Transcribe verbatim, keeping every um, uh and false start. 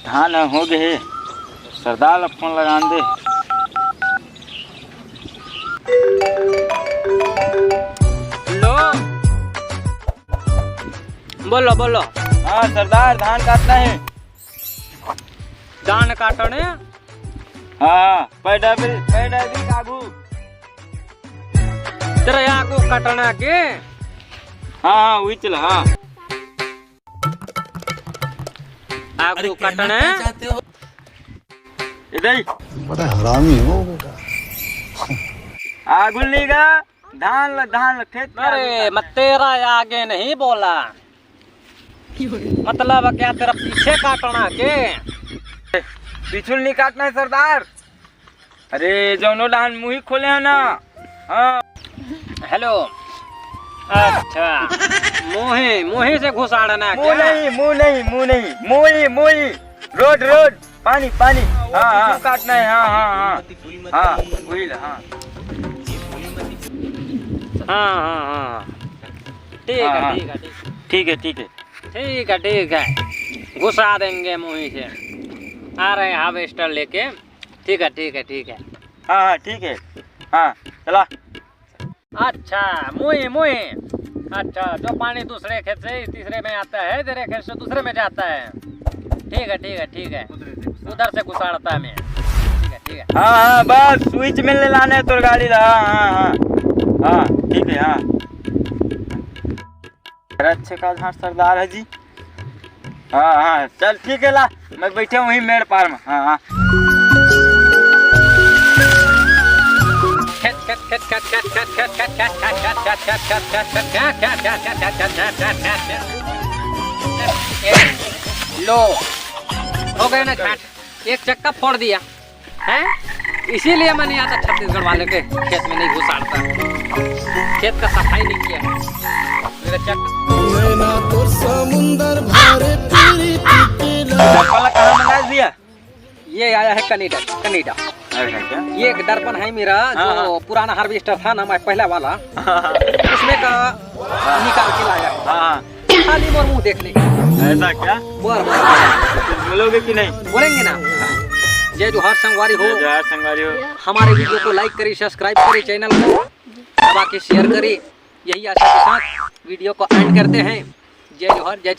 हाँ ना, हो गए हे। सरदार ला फोन लगान दे। हेलो, बोलो, बोलो। हाँ सरदार, धान काटना हे। धान काटने? हाँ, पैडा भी, पैडा भी आगू। तेरा आगू काटना के? हाँ, हाँ, वही चला, हाँ। आगू काटना। इधर ही। बड़ा हरामी हो बेटा। आगू लेगा, धान ल, धान ल, खेत के आगू अरे, काटना। मैं तेरा आगे नहीं बोला। मतलब क्या तेरा पीछे काटना के? पीछू नहीं काटना है सरदार। अरे जौनो डाहन मुही खोले है ना। हाँ। हेलो। अच्छा। मुही, मुही से घुसाड़ना मुँह क्या? नहीं, मुँह नहीं, मुँह नहीं, मुही, मुही। Road, road. पानी, पानी। हाँ, हाँ, काटना है। हाँ, हाँ, हाँ। हाँ, वही ला, हाँ। हाँ, हाँ, हाँ। ठीक हाँ, है, हाँ। ठीक है, ठीक है। ठीक है, ठीक है। ठीक है, ठीक है। घुसा देंगे मुही से। आ रहे हैं हार्वेस्टर लेके। ठीक है, ठीक है, ठीक है। हाँ, हाँ, ठीक है। हाँ, चला। अच्छा, मुही, मुही। अच्छा, जो पानी दूसरे खेत से तीसरे में आता है, तेरे खेत से दूसरे में जाता है। ठीक है, ठीक है, ठीक है। उधर से घुसाड़ता है मैं। ठीक है, ठीक है। हाँ, हाँ, बस स्विच में ले लाना है तोर गाड़ी ला। हाँ, हाँ, हाँ। हाँ, ठीक है, हाँ। अरे अच्छे का धान सरदार है जी। हाँ, हाँ, चल ठीक है ला, मैं बैठे वहीं मेड़ पार में। हाँ, हाँ। लो, हो गया ना झाट, एक चक्का फोड़ दिया। हैं? इसीलिए मैं नहीं आता छत्तीसगढ़ वाले के खेत में, नहीं घुसाड़ता, खेत का सफाई नहीं किया है। मेरा चक- नैना तोर समुंदर भरे पीरी पीला। चप्पल कहाँ मंगा दिया? ये आया है कनाडा, कनाडा। ऐसा क्या? ये एक दर्पण है मेरा, हाँ, जो हाँ। पुराना हार्वेस्टर था ना, मैं पहला वाला, हाँ, हाँ। उसमें का निकाल के लाया है। हाँ, हाँ। खाली मोर मुंह देख ले। ऐसा क्या? बोल। कुछ बोलोगे कि नहीं? बोलेंगे ना। जय जोहार संगवारी हो। जय जोहार संगवारी हो। हमारे वीडियो को लाइक करी, सब्सक्राइब करी, चैनल को दबा के शेयर करी। यही आशा के साथ वीडियो को एंड करते हैं। जय जोहार, जय